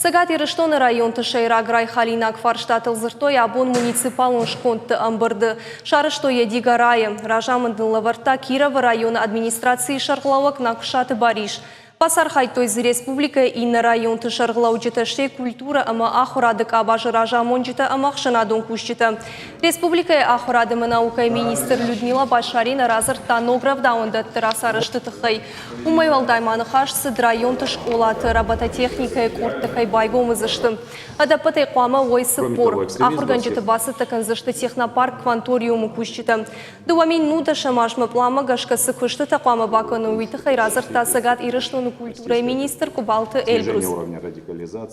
Цӕгат Ирыстоны районты сӕйраг райхалинаг фарстатыл дзырдтой абон муниципалон скондты ӕмбырды. Сарӕзтой йӕ Дигорайы. Разамынд ын лӕвӕрдта Кировы районы администрацийы сӕргълӕууӕг Нагуысаты Барис. Бацархайдтой дзы республикӕйы иннӕ районты сӕргълӕуджытӕ, стӕй культурӕ ӕмӕ ахуырады къабазы разамонджытӕ ӕмӕ ӕхсӕнадон кусджытӕ. Республикӕйы ахуырад ӕмӕ наукӕйы министр Людмила Башарина радзырдта ног рӕвдауӕндӕтты рацарӕзты тыххӕй. Уымӕй уӕлдай ма ныхас цыд районты скъолаты робототехникӕйы къордты кӕй байгом уыдзысты. Ӕдӕппӕтӕй хъуамӕ уой 40. Ахуыргӕнджыты бацӕттӕ кӕндзысты технопарк Кванториумы кусджытӕ. 2010 азмӕ пъланмӕ гӕсгӕ цы куыстытӕ хъуамӕ бакӕной, уый тыххӕй радзырдта Цӕгат Ирыстоны культурӕйы министр Къубалты Эльбрус.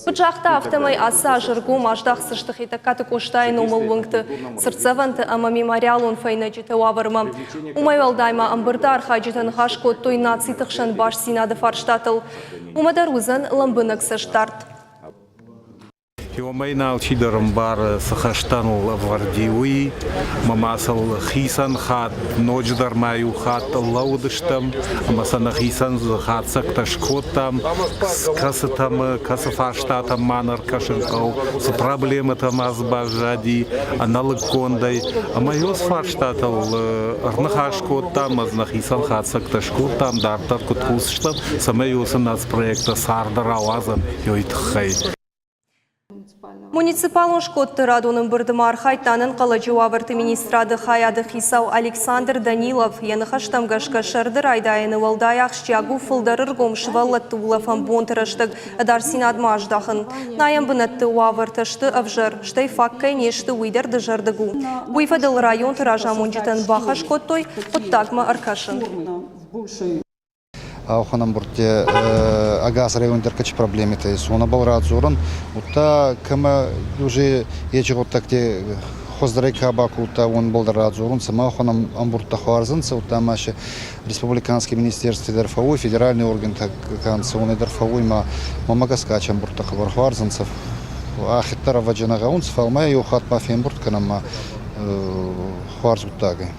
Куыд загъта, афтӕмӕй ацы аз ӕргом аздахдзысты Хетӕгкаты Къостайы номыл уынгты, цыртдзӕвӕнты ӕмӕ мемориалон фӕйнӕджыты уавӕрмӕ. Уымӕй уӕлдай ма ӕмбырды архайджытӕ ныхас кодтой нациты хсӕн бастдзинады фарстатыл. Уымӕ дӕр уыдзӕн лӕмбынӕг цӕстдард. Уымӕй алчидӕр ӕмбары, цы хӕстӕн ыл ӕвӕрди, уый, ӕмӕ ма сыл хицӕн хатт, ноджыдӕр ма иу хатт лӕууыдыстӕм ӕмӕ сӕ нӕхицӕн дзы хатдзӕгтӕ скодтам, кӕцытӕм, кӕцы фарстатӕм ма нӕ ӕркӕсын хъӕуы, цы проблемӕтӕ ма дзы баззади ӕнӕлыггондӕй. Ӕмӕ уыцы фарстатыл ӕрныхас кодтам ӕмӕ дзы нӕхицӕн хатдзӕгтӕ скодтам, дарддӕр куыд кусдзыстӕм, цӕмӕй уыцы нацпроекттӕ царды рауадзӕм, уый тыххӕй. Муниципалон скодты радон ӕмбырды ма архайдта ӕнӕнхъӕлӕджы уавӕрты министрады хайады хицау Александр Данилов. Йӕ ныхӕстӕм гӕсгӕ сӕрды райдайӕны уӕлдай ахсджиаг у фылдӕр ӕргом сывӕллӕтты улӕфӕн бонты рӕстӕг ӕдасдзинадмӕ аздахын. Найӕн бынӕтты уавӕртӕ сты ӕвзӕр, стӕй фаг кӕй не сты, уый дӕр дызӕрдыг у. Уый фӕдыл районты разамонджытӕн бахӕс кодтой хъуыддагмӕ ӕркӕсын. Ауӕхӕн ӕмбурдтӕ ӕгас райони дӕр кӕци проблемитӕ ес, уонӕбӕл радзорӕн, удта кӕмӕ уже ечи гъуддӕгти хуӕздӕрӕй ка бакодта, уонӕбӕл дӕр радзорун, цӕмӕ уӕхӕн ӕмбурдтӕ хуарз ӕнцӕ, удта ма си республиканский министерстви дӕр фӕууй, федеральный оргӕнтӕ ка нцӕ, уонӕй дӕр фӕууй, ма мӕмӕ гӕсгӕ ачи ӕмбурдтӕ хъӕбӕр хуарз ӕнцӕ. Ахеддӕр ӕвӕджи нӕ гъӕунцӕ, фал ма еу хатт ба фембурд кӕнӕн ма хуарз гъуддаг ӕй.